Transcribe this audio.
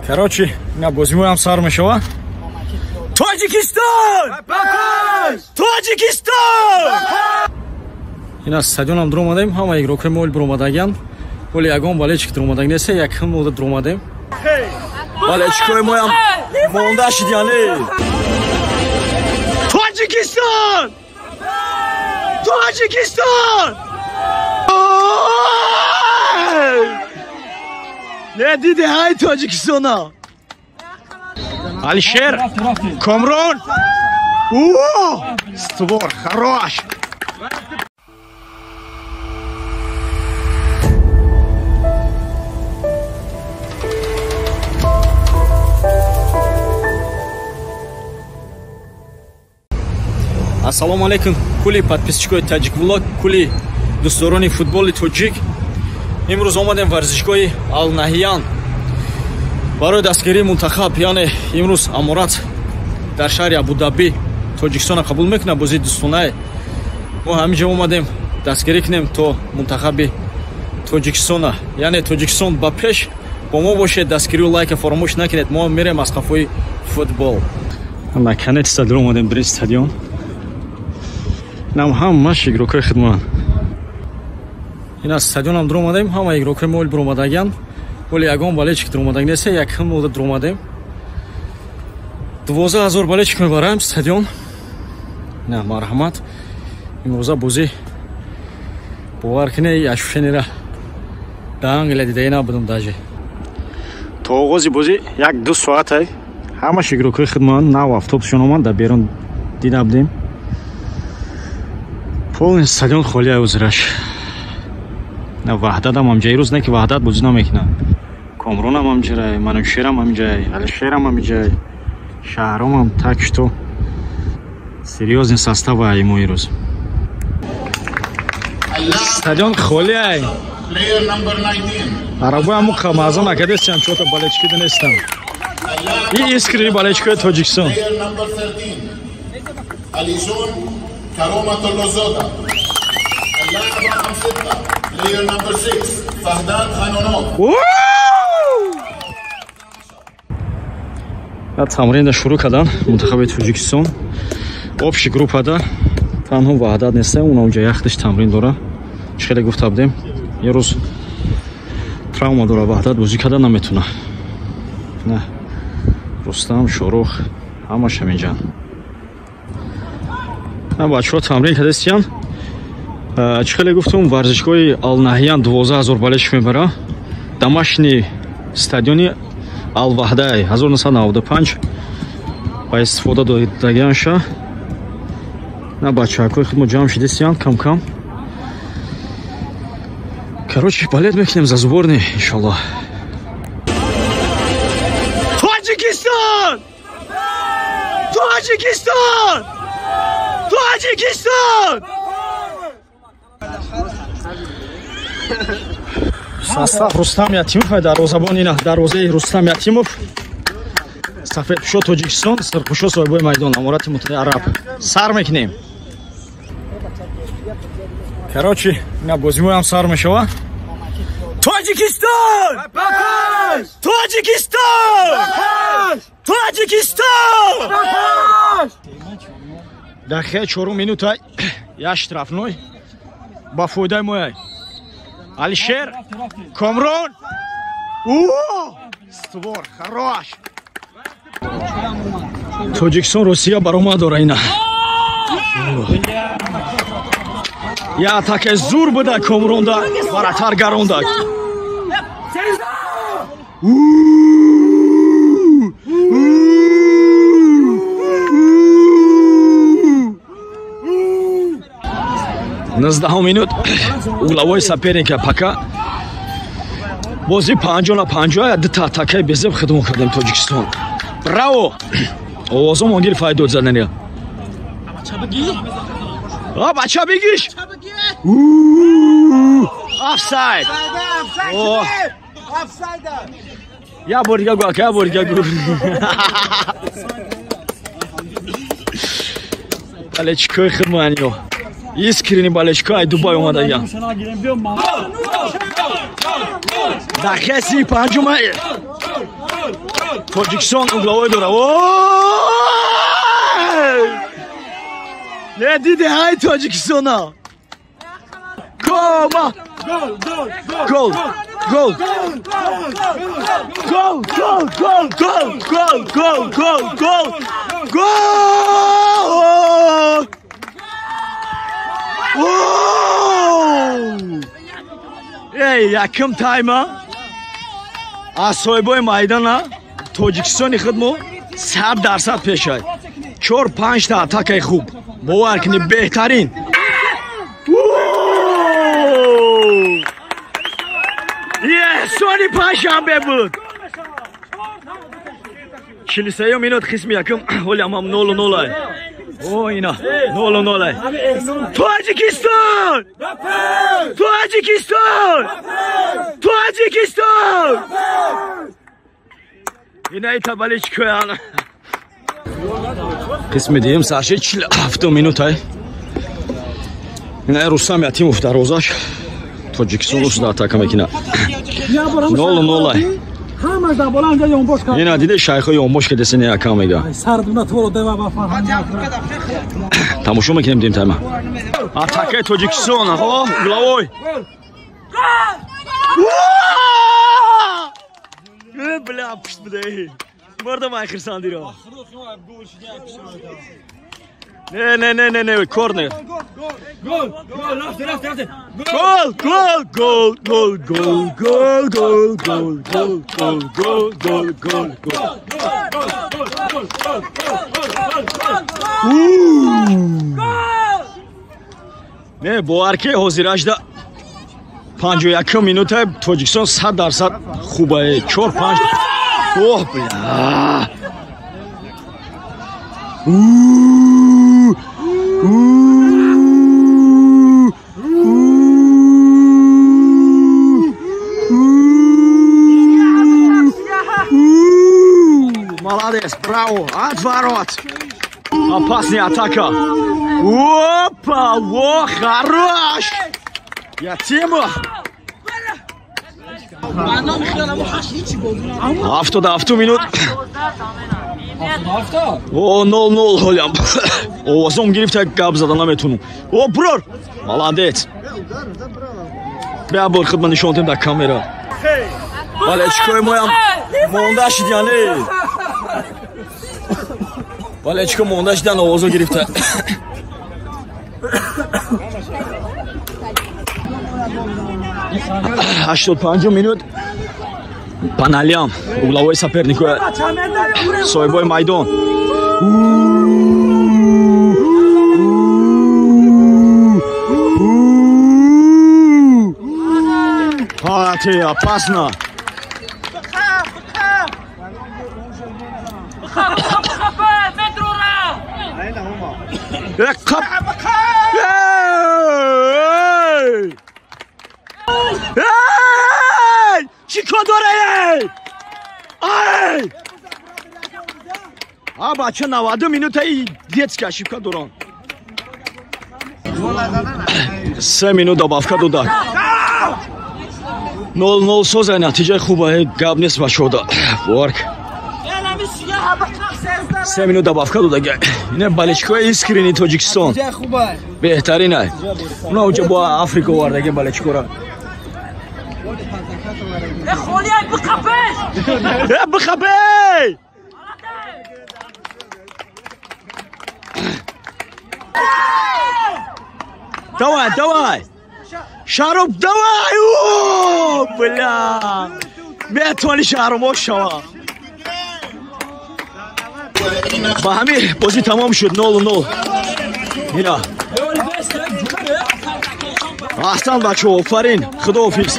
Короче, на бозимоям сар мешава. Тоҷикистон! Тоҷикистон! Ин аз стадионам дуромадем, ҳама игрокҳои мо биромадагиянд. Вале ягон болельщик дуромадаг нест, якм мода дуромадем. Болельщикҳои моям монда шидиян. Тоҷикистон! Тоҷикистон! Не диде ҳай Тоҷикистона. Алишер, Комрон. Створ, хорош. Ассалому алайкум, кулли подписчикои Таджик Влог, кулли дӯстдорони футболи тоҷик. Имрӯз омадем варзишгоҳи Ал-Наҳиян барои дастгирии мунтахаб. Яъне имрӯз Аморат дар шаҳри Абудаби Тоҷикистонро қабул мекунад бозии дӯстонае. Мо ҳаминҷо омадем дастгирӣ кунем то мунтахаби Тоҷикистона. Яъне Тоҷикистон ба пеш бо мо бошед, дастгирию лайка фаромӯш накунед. Мо мерем аз қафои футбол. Наконец-то омадем бирин стадион. Нам ҳамаш игрокҳои хидмат. Ин аз стадионам дуромадем, ҳама игрокҳои мо биромадагиянд. Вале ягон болельщик дуромадаг нест, якм мода дуромадем. 12 000 болельщик мебарам стадион. На, марҳамат. Имрӯза бозӣ бовар кунед, ощущениера дар Англия дидаи набудам даже. То оғози бозӣ 1-2 соатай ҳамаш игрокҳои хидмат нав автобусшон омад, дар берун дида будем. Полный стадион холӣ узраш. На Ваҳдатам ҳамҷа ирӯз не ки Ваҳдат бозӣ намекунад. Комронам ҳамҷарай, Манучерам ҳамҷай, Алишерам ҳамҷай, Шаҳромам, так что серьёзный состав ай мо ирӯз. Стадион холӣ ай. Арабои ҳамун қамазон акадестиам чота болельщики нестам. И искренний болельщикои Тоҷикистон. Кароматуллозода. اللاعب رقم 6 player number 6 فهدان خانونوف. Тамринда шурӯъ кардан мунтахаби Тоҷикистон. Общий группада танҳо Ваҳдат неста, он онҷа яхдиш тамрин дора. Чӣ хеле гуфта будем, як рӯз травма дора Ваҳдат, бозӣ карда наметуна. На Рустам, Шорух ҳамаш ҳаминҷан. Бачаҳо тамрин кардастиян. Чӣ хеле гуфтум, варзишгоҳи Ал-Наҳиян 12 000 болельщик мебара. Домашний стадиони Ал-Ваҳдай 1995 ба истифода додагианша. На бачаҳакои худмо ҷамъ шидастиян кам-кам. Короче, болеть мекунем за сборный, иншаллоҳ. Тоҷикистон! Тоҷикистон! Тоҷикистон! Состав Рустам Ятимов, дарвозабон ина дарвозаи Рустам Ятимов. Сафедпӯшо Тоҷикистон, сирхпӯшо соҳибои майдон Аморати Муттаҳидаи Араб. Сар мекунем. Короче, на бозимоям сар мешава. Тоҷикистон! Тоҷикистон! Тоҷикистон! Дақиқаи чорум минута як штрафной ба фоидаи мояй. Алишер, Комрон. Створ, хорош. Тоҷикистон Русия баромад дора ина. Я атака зур буда Комронда, вратарь гаронда. 19 минут угловой соперника пока бозӣ 50 на 50, дута атакаи безеб хидмат кардем Тоҷикистон. Браво! Овозом он гирифт файдод задани. А бача бигиш! Офсайд! Я бор дига гу, я бор дига гу. Болельщикои хидманиё. Искренний болельщик ай Дубай омадагиян. Дақиқаи 35. Тоҷикистон угловой дора. Не диде ҳай Тоҷикистона. Кома. Гол. Гол. Гол, гол, гол, гол, гол, гол, гол, гол. Гол! Эй, якум тайма аз соҳибои майдона Тоҷикистони худмо 100% пешай. 4-5 та атакаи хуб. Бовар кунед, беҳтарин. Сони панҷшанбе буд. 43 минут қисми якум, ҳоли ҳамам 0-0. О, ина 0-0. Тоҷикистон! Тоҷикистон! Тоҷикистон! Ина ита болельщикоян. Қисми дуюм сарши 47 минутай. Ина Рустам Ятимов дарвозаш. Тоҷикистон рӯз атака мекунад. 0-0. Ина диде шайхои ёнбош кардесин якам мега. Тамошо мекунем дим тайма. Атакаи Тоҷикистон, угловой. Бля, пушт буде. Мардам ай хирсандиро. Не, не, не, не, не, корнер. Гол, гол, рафте, рафте, рафте. Гол, гол, гол, гол, гол, гол, гол, гол, гол, гол, гол, гол, гол, гол. Не, бовар ки ҳозирашда 51 минута Тоҷикистон 100% хубае. 4-5. Оҳ, бля. Молодец, браво, отворот. Опасная атака. Опа, во, хорош. Ятимов. 77 минут. О, 0-0 ҳолям. Овозом гирифта гап зада наметунам. О, брор. Молодец. Бия бор хидмат нишон дем дар камера. Болельщикои моям монда шидян. Болельщико монда шидан овозо гирифта. 85 минут. Паналиам, угловой сопернику соҳибои майдон. Пати, опасно. Чӣ кор дорае? Ай! А бача 92 минутаи детская ошибка доран. 3 минут добавка дода. 0-0 соза натиҷаи хубае, гап нест бачода. Бовар. 3 минут добавка дода. Ина болельщикои искренний Тоҷикистон. Беҳтаринай. Уна уҷа бо Африка овардаги болельщикора. Бихапе! Давай, давай! Шаруп, давай! О, бля! Метавони Шаҳром шава. Ба ҳамин бозӣ тамом шуд 0-0. Ина. Аҳсан бачаҳо, офарин. Худоҳофиз.